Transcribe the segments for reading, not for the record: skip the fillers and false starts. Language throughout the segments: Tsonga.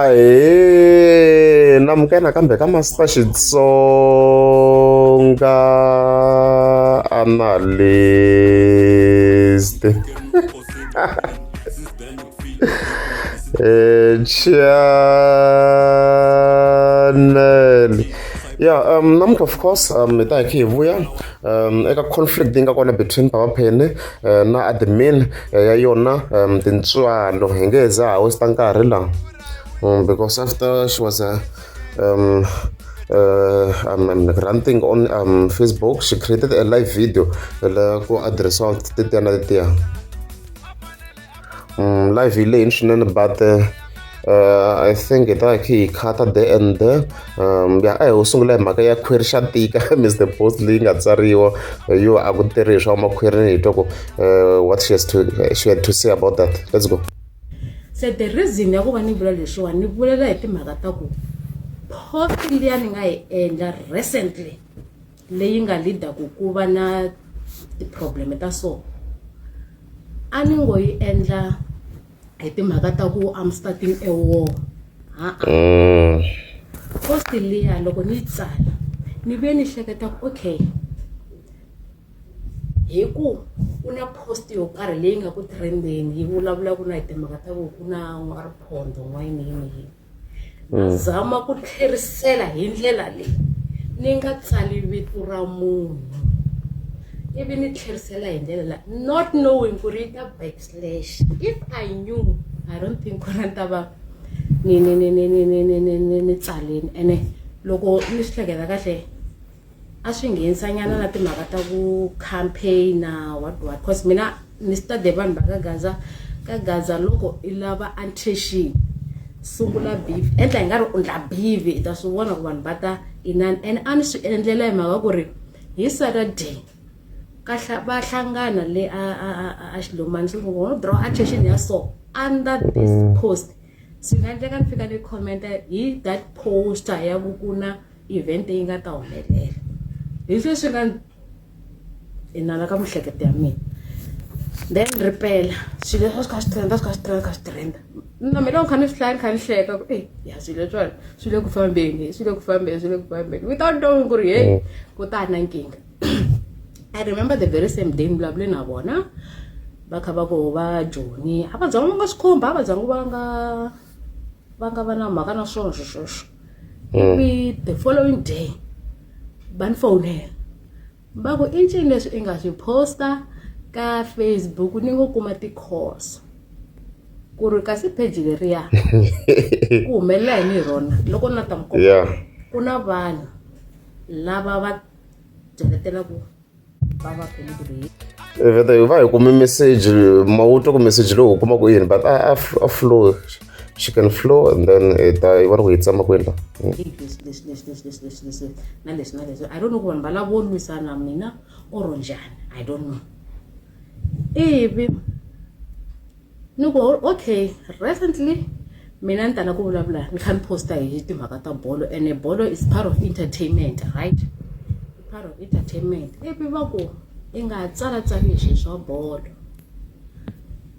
Ahee namukela nakambe ka Master Xitsonga Analyst channel ya namuntlha of course hi ta hi khe hi vuya eka conflict leyi nga kona between Papa Penny na admin ya yona tintswalo hi nge he za ha waste nkarhi laha because after she was ranting on Facebook she created a live video la ku address tetiya na tetiya. Live yi lehini swinene but I think hi ta hi kha hi khata there and there. Ya a hi ho sungula hi mhaka ya khwiri xa tika Mr Post leyi nga tsariwa yo a ku tirhi swa makhwirini hi twa ku what she has to she had to say about that. Let's go. Se the reason ya ku va ni vula leswiwani ni vulela hi timhaka ta ku post liya ni nga yi endla recently leyi nga leader ku ku va na ti-problem ta so a ni ngo yi endla hi timhaka ta ku I'm starting a war ha-a. Post liya loko ni yi tsala ni vuye ni hleketa ku okay hi ku ku na post yo karhi leyi nga ku trendeni yi vulavulaka na hi timhaka ta ku ku na n'wa-Riphongo n'wa yini yini yini. Na zama ku tlherisela hi ndlela leyi ni nga tsali vito ra munhu ivi ni tlherisela hi ndlela la not knowing ku ri yi ta backslash. If I knew I don't think ku ri a ni ta va ni ni ni ni ni ni ni ni ni ni tsalini ene loko ni swi hleketa kahle a swi nghenisa nyana na timhaka ta ku campaign-a what what cause mina ni study vanhu va ka Gaza ka Gaza loko i lava attention sungula beef endla hi nga ri u ndla beef i ta swi vona ku vanhu va ta inani and a ni swi endlela hi mhaka ku ri hi Saturday ka va hlangana le a a a a Xilumani so loko no draw attention ya so under this post swi nga endleka ni fika ni comment hi that poster ya ku ku na event yi nga ta humelela hi leswi nga inana ka miehleketo ya mina then ri pela swilo leswi a swi kha swi trenda swi kha swi trenda kha swi trenda na mina loko kha ni swi hlaya ni kha ni hleka ku e ya swilo leswiwani swi le ku fambeni swi le ku fambeni swi le ku fambeni without knowing ku ri hey ku ta na nkingha. I remember the very same day ni vulavule na vona va kha va ku va Joni a va zanga va nga swi khumba a va zanga va nga va na mhaka na swona swi sweswo. Ivi the following day va ni fowunela va ku i ncini leswi i nga swi posta ka Facebook ni ngo kuma ti-calls ku ri kasi page leriya ku humelela yini hi rona loko ni la ta mi komba ku na vanhu lava va byeletelaka va va phele ku ri vhete hi va hi kume message ma wu twa ku message lowu u kuma ku yini but a flow she can flow and then hi ta yi vona ku yi tsema kwini la. Leswi leswi leswi leswi leswi leswi leswi na leswi na leswi I don't know ku vanhu va lava vo lwisana mina or njhani I don't know ivi ni ku okay recently mina ni tala ku vulavula ni kha ni posta hi timhaka ta bolo ene bolo is part of entertainment, right? Part of entertainment ivi va ku i nga tsalatsali hi swilo swa bolo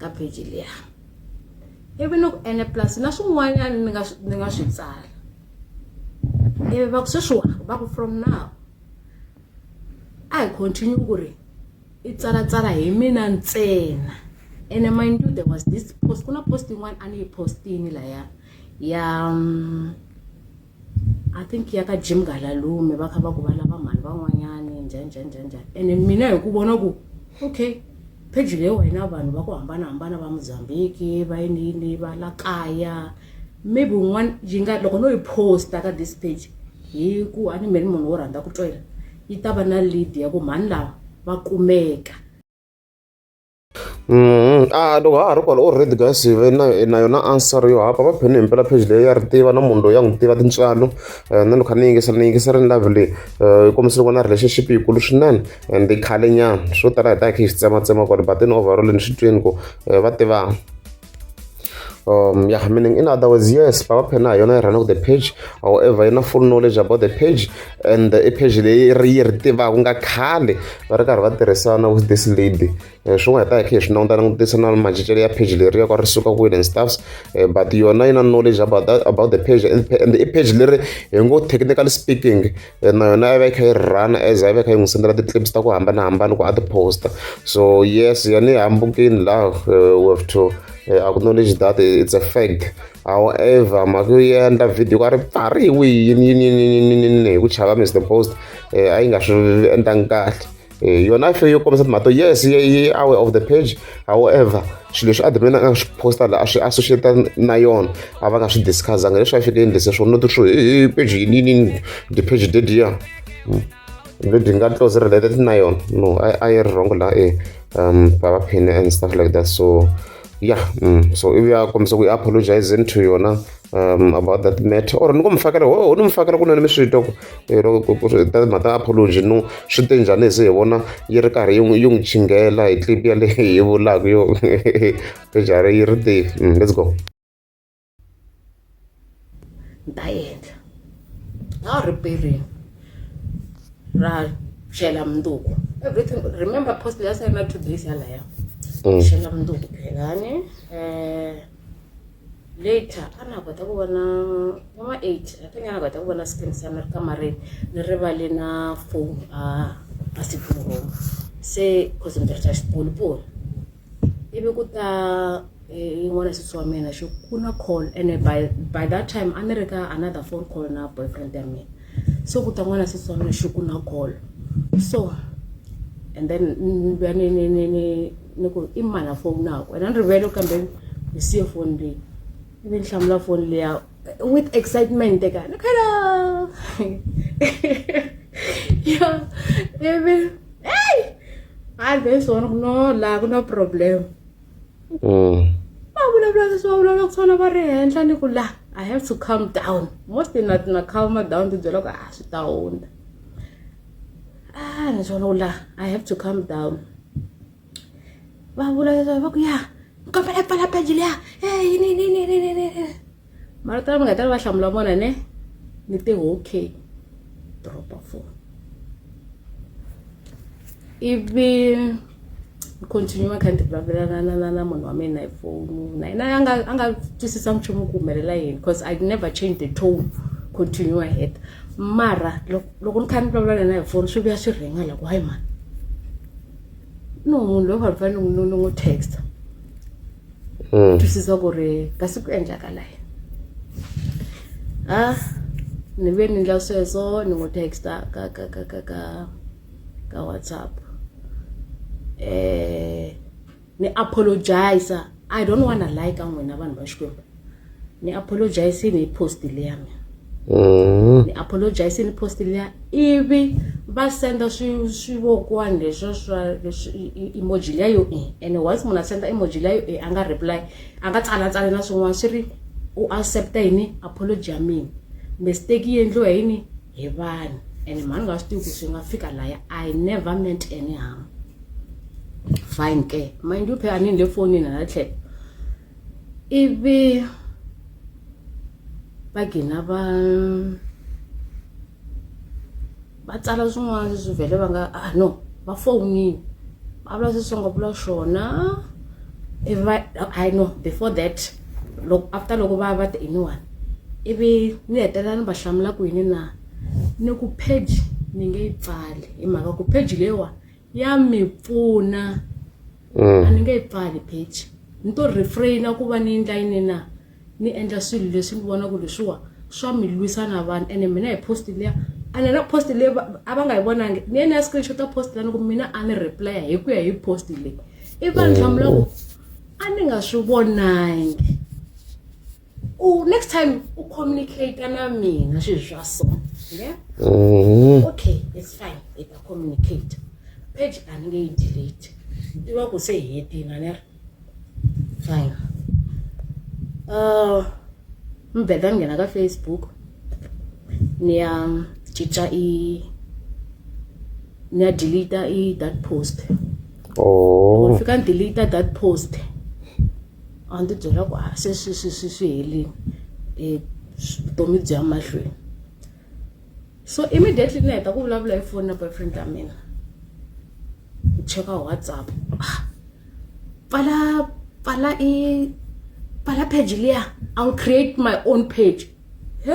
ka page liya ivi ni ku ene plus na swin'wanyana ni nga swi tsala ivi va ku sweswiwa va ku from now a hi continue ku ri i tsalatsala hi mina ntsena ene mind you there was this post ku na post yin'wana a ni yi postini laya ya I think ya ka Jim Galalume va kha va ku va lava mhani van'wanyani njhani njhani njhani njhani ene mina hi ku vona ku okay page leyiwa yi na vanhu va ku hambanahambana va Mozambique va yini yini va la kaya maybe un'wana yi nga loko no yi posta ka this page hi ku a ni me ni munhu wo rhandza ku twela yi ta va na lead ya ku mhani lava va kumeka. A loko ha ha ri kwala already guys hi ve na na yona answer yo hapa va phene himpela page leyi ya ri tiva na munhu loyi ya n'wi tiva tintswalo na loko kha ni yingisela ni yingiserini live leyi yi kombisile ku na relationship yikulu swinene and i khale nyana swo tala hi ta hi kha hi swi tsematsema kwale but in overall ni swi twini ku va tivana. Yeah, meaning in other words, yes, Papa Pena yona yi run the page, however yi na full knowledge about the page and i page leyi ri yi ri tivaka nga khale va ri karhi va tirhisana with this lady. Swin'wana hi ta hi kha hi swi languta langutisa na macincelo ya page leriya ku ri suka kwini and stuffs, but yona yi na knowledge about that, about the page, and i page leri hi ngo technically speaking na yona yi va yi kha yi run as a yi va yi kha yi n'wi sendela ti-clips ta ku hambanahambana ku a ti posta. So yes, yona yi hambukini laha, we have to acknowledge that it's a fact. However, mhaka yo endla video ka ri pfariwi yini yini yini yini yini hi ku chava Mr Post, a yi nga swi endlangi kahle. Yona yi yo kombisa timhaka to yes, yi aware of the page. However, swilo leswi admin a nga swi posta laha a swi associate na yona, a va nga swi discussanga leswi a fike endlise swona, not swo hi page yini yini, the page dediya lebyi nga close related na yona. No, a yi ri wrong laha, baba Phini and stuff like that. So yeah, so ivi a kombisa ku i apologizing to yona about that matter, or ni ku mi fakela ho ni mi fakela kunene mi swi twa ku loko ta timhaka ta apology no swi te njhani, hi se hi vona yi ri karhi yi n'wi chingela hi clip yaleyo hi vulaka yo page yi ri tivi. Let's go. Ni ta endla a ri perini ra xela mundzuku everything. Remember, post leya se na 2 days yalaya. Xela mundzuku phelani, later a na kota ku vona va 8, I think a na kota ku vona screen sa ni ri kamareni, ni rivale na phone a sitting room, se cause ni tirhisa xipolipoli, ivi ku ta yin'wana sesi wa mina xi ku na call, ene by that time a ni ri ka another phone call na boyfriend ya mina. So ku ta n'wana sesi wa mina xi ku na call, so and then ni vuya ni ku i mani a fowunaku, ene a ni rivele kambe ni siye foni leyi, ivi ni hlamula foni liya with excitement ka ni hello ya, ivi hey, hayi ve swona ku no laha ku na problem. Va vulavula leswi va vulavulaka swona va ri henhla, ni ku la I have to calm down. Mostly na calm down, ti byela ku a swi ta hundza. A ni swona ku la I have to calm down. Va vula leswaku va ku ya ni kombela pfala page liya, e yini yini yini yini yini yini, mara ta mi nga ta va hlamula vona ne ni te okay, dropa phone, ivi continue kha ni ti vulavula na munhu wa mina hi foni, na yena a nga twisisa nchumu ku humelela yini, because I never change the tone, continue ahead. Mara loko ni kha ni vulavula na yena hi foni, swi vuya swi rhenga la ku hayi mani, no munhu loyi va fanele ni n'wi text, twisisa ku ri kasi ku endlakala yini. A ni ve ni endla sweswo, ni n'wi texta ka WhatsApp, ni apologize. I don't wanna lie ka n'wina vanhu va Xikwembu, ni apologize ni post liya mina. Ni apologize ni post liya, ivi va senda swivokwani leswo swa leswi emoji liya yo e, and once munhu a senda emoji liya yo e, a nga reply, a nga tsalatsali na swin'wana, swi ri u accepta yini apology ya mina, mistake yi endliwa yini hi vanhu, and mhani nga swi tivi ku swi nga fika laya. I never meant any harm. Fine ke, mind you, phela a ni le fonini hala tlhelo, ivi va gina va tsala swin'wana leswi vhele va nga ah no, va fowunile va vula sweswi nga vula swona, ivi va I no, before that, loko after loko va ti iniwani, ivi ni hetelela ni va hlamula ku yini na, ni ku page ni nge yi pfali hi mhaka ku page leyiwa ya mi pfuna. A ni nge yi pfali page, ni to refraina ku va ni endla yini na ni endla swilo leswi ni vonaka leswiwa swa mi lwisa na vanhu. Ene mina hi post liya, ene na post leyi a va nga yi vonangi, ni ye ni ya screenshot post la, ni ku mina a ni reply hi ku ya hi post leyi, ivi va ni hlamula ku a ni nga swi vonangi, u next time u communicate na mina swilo swa so, yeah. Okay, it's fine, hi ta communicate. Page a ni nge yi delete, tiva ku se hi hetile, a ni ri fine. Mbheda ni nghena ka Facebook, ni ya cinca i ni ya delete i that post. Oh. Loko fika ni delete that post, a ndzi byela ku a se swi helile, vutomi byi ya mahlweni. So immediately ni heta ku vulavula hi foni na boyfriend ya mina, ni cheka WhatsApp. Ah. Pfala pfala i pfala page liya, I will create my own page. Se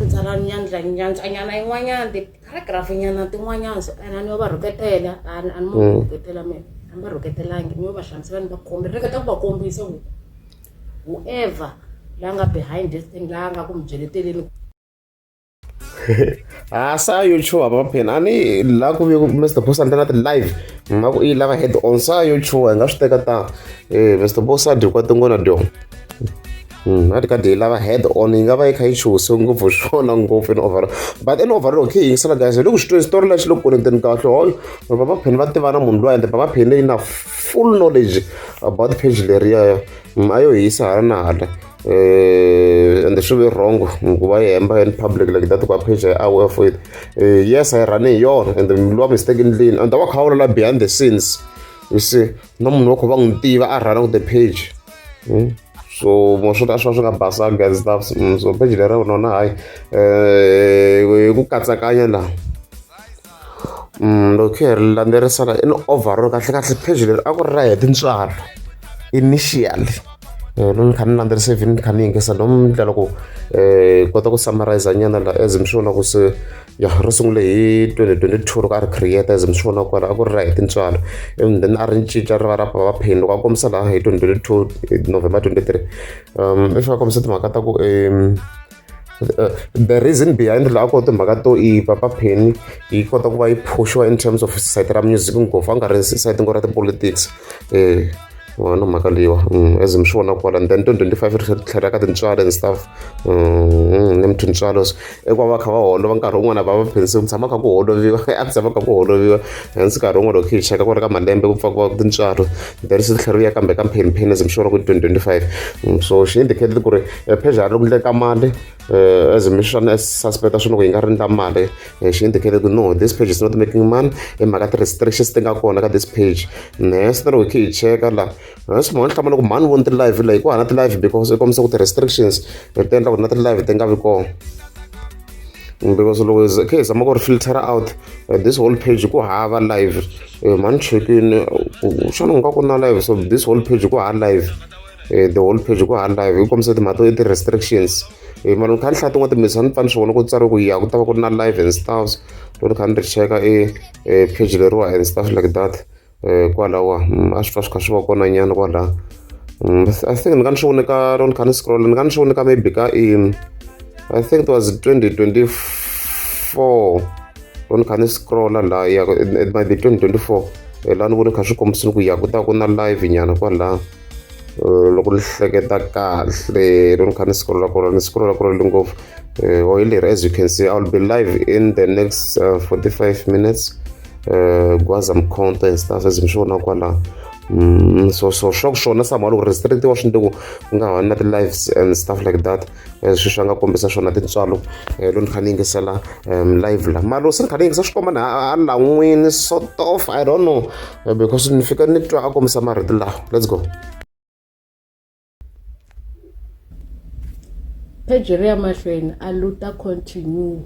ni tsala nyandla nyandzanyana yin'wanyana, ti-paragraph nyana tin'wanyana, so and a ni yo va rhuketela, a ni mo rhuketela mina, a ni va rhuketelangi, ni yo va hlamusela, ni va komba, ringeta ku va kombisa ku whoever la nga behind this thing, la nga ku mi byeleteleni. Ha sa yo chuha papa, a ni la ku ve Mr Post a ndlela ti-live ma ku i lava head on, sa yo chuha hi nga swi teka ta Mr Post a dyi kwa tingona dyo a ti ka dyi lava head on, yi nga va yi kha yi chuhise ngopfu swona ngopfu in overall. But in overall, okay, yingisela guys, hi le ku swi tweni story lexi le ku connecteni kahle. Hoy, Papa Penny va tiva na munhu luya, ende Papa Penny yi na full knowledge about page leriya, a yo hisa hala na hala, ende swi ve wrong ku va yi hemba in public like that, ku va page a aware for it. Yes, a yi rhani hi yona, and luwa mistake endleni, and va kha va vulavula behind the scenes, you see, na munhu wa kha va n'wi tiva a rhana the page. So mo swo ta swi va swi nga basanga and stuff. So page leri nona hayi, hi ku katsakanya laha, loko hi ri landzerisana in overall, kahle kahle page leri a ku ri ra hi tintswalo initially. Loko ni kha ni landzelerisa, even ni kha ni yingisa no ndlela ku kota ku summarize nyana la, as mi swi vona ku se ya ri sungule hi 2022 loko a ri create, as mi swi vona kwala a ku ri ra hi tintswalo, and then a ri cinca ri va ra Papa Penny loko a kombisa laha hi 2022 November 23. If a kombisa timhaka ta ku the reason behind laha ku timhaka to i Papa Penny yi kota ku va yi phushiwa in terms of side ra music ngopfu, a nga ri side ngo ra ti-politics, wona mhaka leyiwa, as mi swi vona kwala. And then 2025 ri tlhela ka tintswalo and stuff, ni tintswalo i ku va va kha va holova nkarhi wun'wana, va va phensile ku tshama kha ku holoviwa, a ku tshama kha ku holoviwa hansi nkarhi wun'wana. Loko hi cheka ku ri ka malembe ku pfa ku va tintswalo, then se tlhela ri ya kambe ka Mpheni Pheni, as mi swi vona ku 2025. So xi indicated ku ri page a ri ku ndleka mali, as mi swi suspecta swona ku yi nga ri ndla mali. Xi indicated ku no, this page is not making money hi mhaka ti-restrictions ti nga kona ka this page. Next, na loko hi kha hi cheka la swi mhani hlamala ku mhani voni ti-live la hi ku hana ti-live, because i kombisa ku ti-restrictions ti endla ku na ti-live ti nga vi kona, because loko hi kha hi zama ku ri filter out this whole page ku hava live. Mhani chekini xana ku nga ku na live, so this whole page ku hava live, the whole page ku hava live, yi kombisa timhaka to ti-restrictions. Mara ni kha ni hlaya tin'wana timhisa, ni pfa ni swi vona ku tsariwe ku ya ku ta va ku ri na live and stuff loko ni kha ni ri cheka e page leriwa and stuff like that. Kwalawa a swi pfa swi kha swi va kona nyana kwalaha. I think ni nga ni swi vone ka loko ni kha ni scroll, ni nga ni swi vone ka maybe ka i I think it was 2024 loko ni kha ni scrolla laha ya, it might be 2024 laha ni vone kha swi kombisile ku ya ku ta ku na live nyana kwalaha. Loko ni hleketa kahle, loko ni kha ni scrolla kona, ni scrolla kona ngopfu or hi leri, as you can see, I will be live in the next 45 minutes, Gwaza Mkhonto and stuff, as mi swi vona kwalaho. So swa ku swona somehow loko restrictiwa swi ndle ku ku nga ha na ti-lives and stuff like that, sweswi a nga kombisa swona tintswalo. Loko ni kha ni yingisela live la, mara loko se ni kha ni yingisa swi komba ni a lan'wini sort of, I don't know, because ni fika ni twa a kombisa marito lawa. Let's go. Page ri ya mahlweni, a luta continue,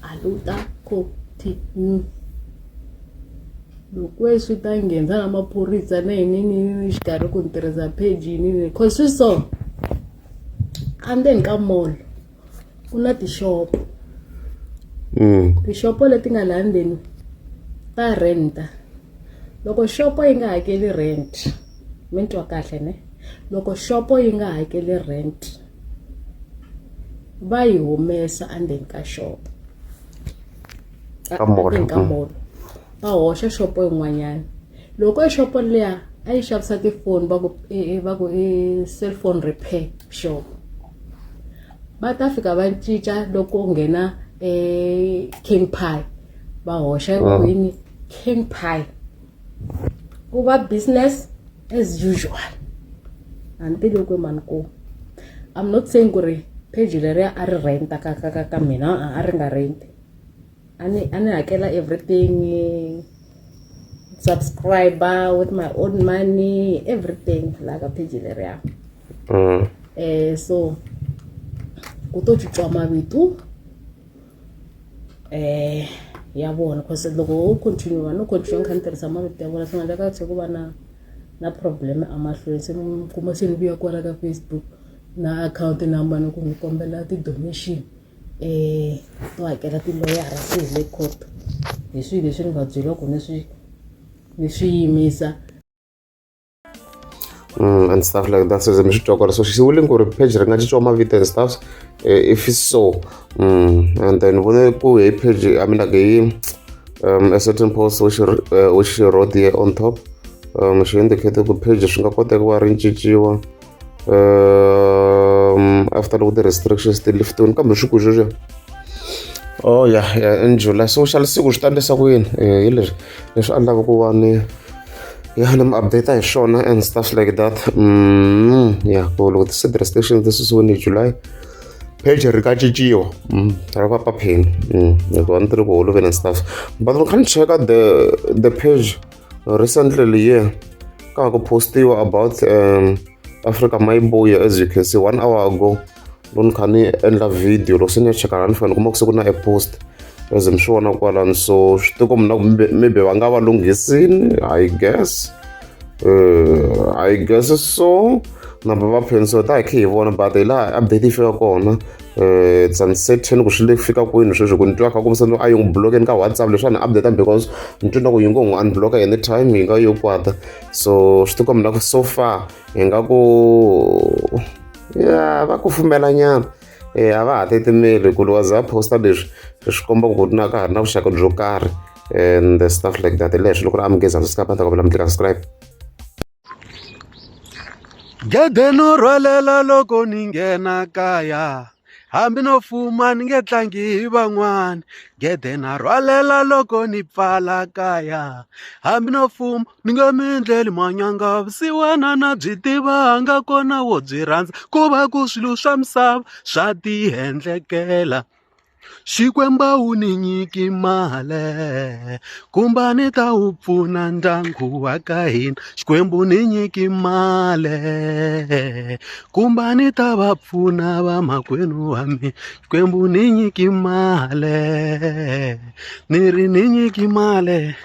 a luta continue. Loko swi ta nghenisa na maphorisa na yini ni xikarhi ku ni tirhisa page yini ni cause swi so endzeni ka mall ku na tixopo, tixopo leti nga laha ndzeni ta rent-a. Loko xopo yi nga hakeli rent, mi ni twa kahle ne, loko xopo yi nga hakeli rent va yi humesa endzeni ka xopo, Ka mall, endzeni ka mall, va hoxa xopo yin'wanyana. Loko e xopo liya a yi xavisa tifoni, va ku va ku i cellphone repair shop, va ta fika va cinca loko u nghena King Pie, va hoxa kwini King Pie, ku va business as usual. Hambiloko mani ku I'm not saying ku ri page leriya a ri rent ka mina, a ri nga rent, a ni hakela everything, subscriber with my own money, everything la ka page leriya. So ku to cinciwa mavito. Ya vona cause loko wo continue no continue kha ni tirhisa mavito ya vona swi nga endleka tlhe ku va na na problem emahlweni se mi kuma se ni vuya kwala ka Facebook na akhawunti number ni ku ni kombela ti-donation to hakela tiloyara se hi le court hi swihi leswi ni nga byeriwa ku ni swi ni swi yimisa. And stuff like that. So mi swi twa kwala so xi willing ku ri page ri nga cinciwa mavito and stuff if it's so. And then vone ku hi page, I mean, like hi a certain post which she wrote here on top, xi indicate ku page swi nga koteka ku va ri cinciwa after loko ti-restrictions ti liftiwini kambe swi ku sweswiya. Oh yeah, in July. So xa siku swi ta endlisa ku yini hi leswi leswi a ni lava ku va ni ya ni mi update hi swona and stuff like that. Yeah, ku loko ti restrictions ti susiwini hi July, page ri ka cinciwa ra va papheni hikuva ni ti ri ku holoveni and stuff, but ni kha ni cheka the page recently leyi ka ha ku postiwa about Africa Mayibuya. As you can see, one hour ago loko ni kha ni endla video, loko se ni ya cheka laha ni fika ni kuma ku se ku na a post as mi swi vona kwalano. So swi tikomba na ku maybe va nga va lunghisini, I guess, I guess so na va va so ta hi kha hi vona, but hi laha update yi fika kona, it's uncertain ku swi le fika kwini sweswi ku ni twa kha kombisa a yi n'wi block-eni ka WhatsApp leswi a ni update because ni twi na ku yi ngo n'wi unblock anytime yi nga yo kwata. So swi tikomba na ku so far hi nga ku ya va kufumela nyana, a va ha titimeli ku loko za posta leswi swi komba ku na ka ha ri na vuxaka byo karhi and stuff like that. Leswi loko ri amukeza subscribe, ta kombela mi tlika subscribe. Gede no rhwalela loko ni nghena kaya, hambi no fuma ni nge tlangi hi van'wani. Gede na rhwalela loko ni pfala kaya, hambi no fuma ni nge mi ndleli manyanga. Vusiwana na byi tiva nga kona wo byi rhandza ku va ku swilo swa misava swa tiendlekela. Xikwembu a wu ni nyiki mali kumba ni ta wu pfuna ndyangu wa ka hina. Xikwembu ni nyiki mali kumba ni ta va pfuna vamakwenu wa mina. Xikwembu ni nyiki mali, ni ri ni nyiki mali.